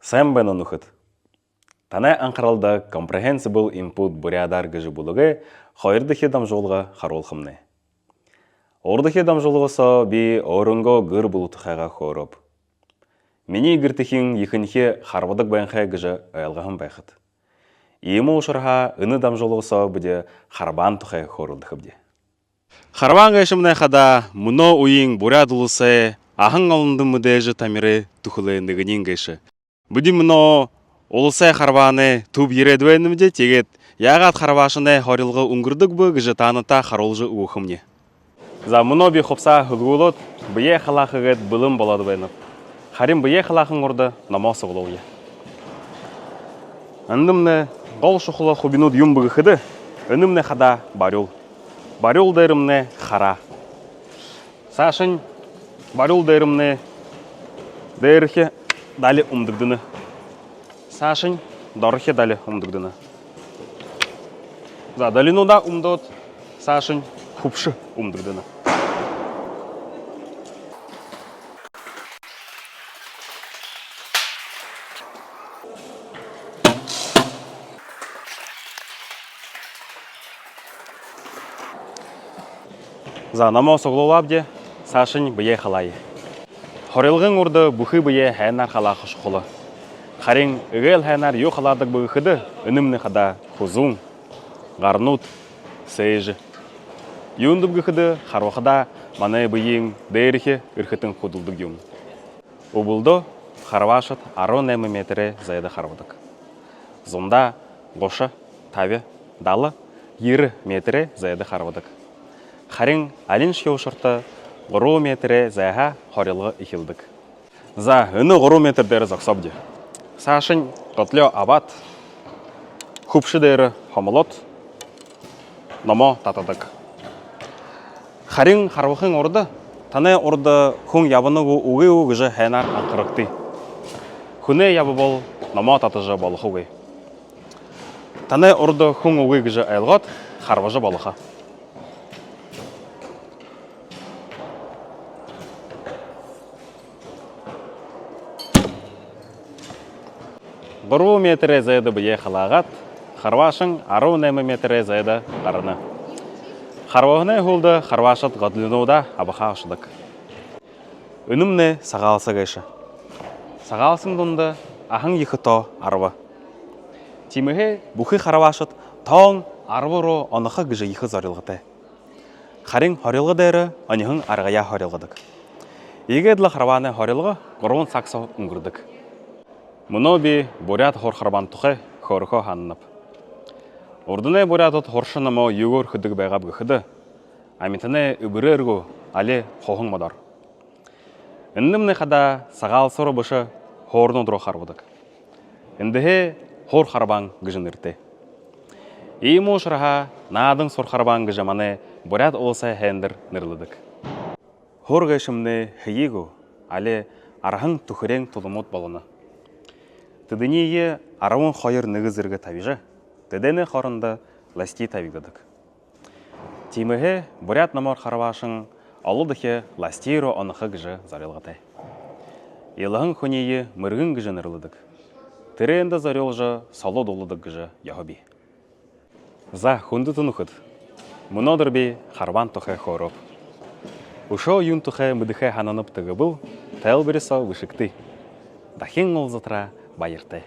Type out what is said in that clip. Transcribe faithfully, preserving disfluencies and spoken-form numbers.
Сайн байна, нүхэд! Танай анхаралда Comprehensible Input буряадаар гэжэ бүлэгэй хоёрдохи дамжуулга харуулхамнай. Урдахи дамжуулга соо би өөрынгөө гэр бүлэ тухайгаа хөөрөөб. Минии гэртэхин ехэнхи харбадаг байнхай гэжэ ойлгоһон байхат. Иимэ ушарһаа энэ дамжуулга соо бидэ харбаан тухай хөөрэлдэхэбди. Харбаан гээшэмнай хадаа мүнөө үеын Буряад Уласай ахан олондо мэдээжэ тамирай түхэлэй нэгэниинь гээшэ. Бидэ мүнөө уласай харбаанай түб ерээд байнабди, тиигээд яагаад харбаашанай һорилго үнгэрдэг бэ гэжэ таанадта харуулжа үгэхэмни. За, мүнөө би хубсаһа һэлгүүлээд, бэеэ халааха гээд бэлэн болоод байнаб. Харин бэеэ халаахын урда номоо суглуулая. Эндэмнай гол шухала хубинууд юун бэ гэхэдэ, энэмнай хадаа барюул. Барюул дээрэмнай хараа. Саашань барюул дээрэмнай дээрэхи дали үмдэгдэнэ. Саашань дорохи дали үмдэгдэнэ. За, далинуудаа үмдөөд, саашань хүбшэ үмдэгдэнэ. За, номоо суглуулаабди, саашань бэеэ халаая. Һорилгын урда бүхы бэеэ һайнаар халааха шухала. Харин эгээл һайнаар юу халаадаг бэ гэхэдэ, энэмнай хадаа хүзүүн, гарнууд, сээжэ. Юундэб гэхэдэ, харбахадаа манай бэеын дээрэхи эрхэтэн хүдэлдэг юм. Үбэлдөө харбаашад арбан найман метрэй зайда харбадаг. Зундаа гуша, таби, дала, ерэ метрэй зайда харбадаг. Харин алиншье ушарта гурбан метрэй зайһаа һорилго эхилдэг. За, энэ гурбан метр дээрэ зогсообди. Саашань годлёо абаад, хүбшэ дээрэ һомолоод, номоо татадаг. Харин харбахын урда танай урда хүн ябана гү, үгы гү гэжэ һайнаар анхарагты. Хүнэй ябабал, номоо татажа болохогүй. Танай урда хүн үгы гэжэ ойлгоод, харбажа болохо. Гурбан метрэй зайда бэеэ халаагаад, харбаашан арбан найман метрэй зайда гарана. Харбаһанай һүүлдэ харбаашад годлинуудаа абахаа ошодог. Энэмнай сагаалса гээшэ. Сагаалсан дунда ахан ехэ тоо арба. Тиимэһээ бүхы харбаашад тоон арба руу онохо гэжэ ехэ зорилготой. Харин һорилго дээрэ оньһон аргаяа һорилгадаг. Иигээд лэ харбаанай һорилго гурбан саг соо үнгэрдэг. Мүнөө би буряад һур харбаан тухай хөөрэхөө һананаб. Урданай буряадууд һурша номоо юугээр хэдэг байгааб гэхэдэ, амитанай эбэрээр гү, али хуһан модоор. Эндэмнай хадаа сагаалса руу бэшэ, һуурнууд руу харбадаг. Эндэһээ һур харбаан гэжэ нэрэтэй. Иимэ ушарһаа наадан сур харбаан гэжэ манай Буряад Уласай һайндэр нэрлэдэг. Һур гээшэмнай һэеы гү, али арһан түхэреэн тулмууд болоно. Тэдэниие арбан хоёр нэгэ зэргэ табижа, тэдэнэй хоорондо ласти табигдадаг. Тиимэһээ буряад номоор харбаашан олодохи ласти руу онохо гэжэ зорилготой. Илаһан хүниие мэргэн гэжэ нэрлэдэг. Тэрээндэ зорюулжа соло дууладаг гэжэ ёһо бии. За, хүндэтэ нүхэд, мүнөөдэр би харбаан тухай хөөрөөб. Үшөө юун тухай мэдэхэ һананабта гэбэл, тайлбари соо бэшэгты. Дахин уулзатараа баяртай.